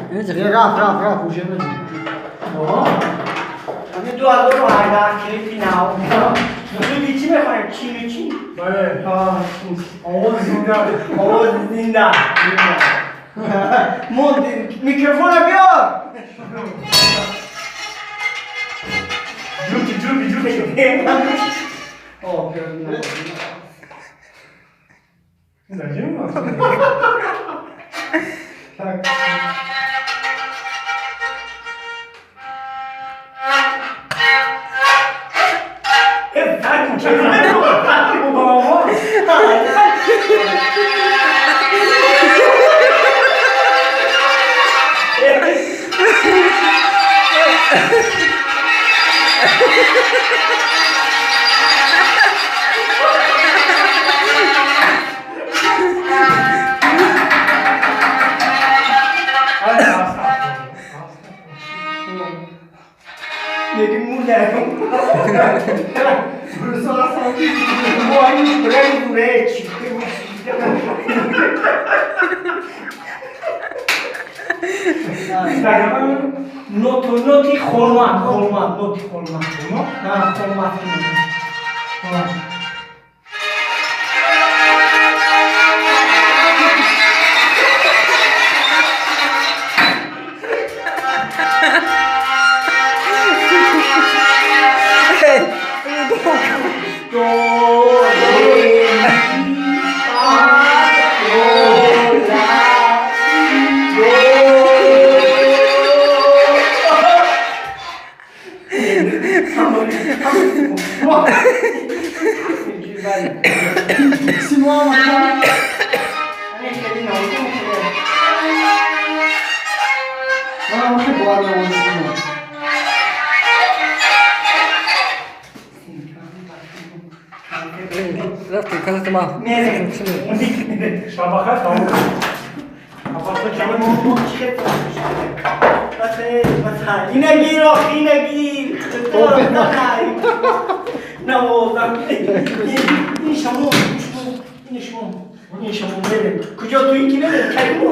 Рафт, рафт, рафт, уже медонам. Ҳамин 2018 клипи нав. Клипи чӣ мехонем? Чину чӣ? Бале. Овоз зинда. Овоз зинда. Монд, микрофона биёр. Ҷурки, ҷурки, ҷурки. О, биёр. Зачем? Так. Ноти холма, холма, ноти холма. Холма. До, ре, ми, фа, соль, ла, си, до. Шабаха тамом. Инагир, ох, инагир. Ин шумо, ин шумо, ин шумо. Куҷо, ту ин ки намед? Каримо.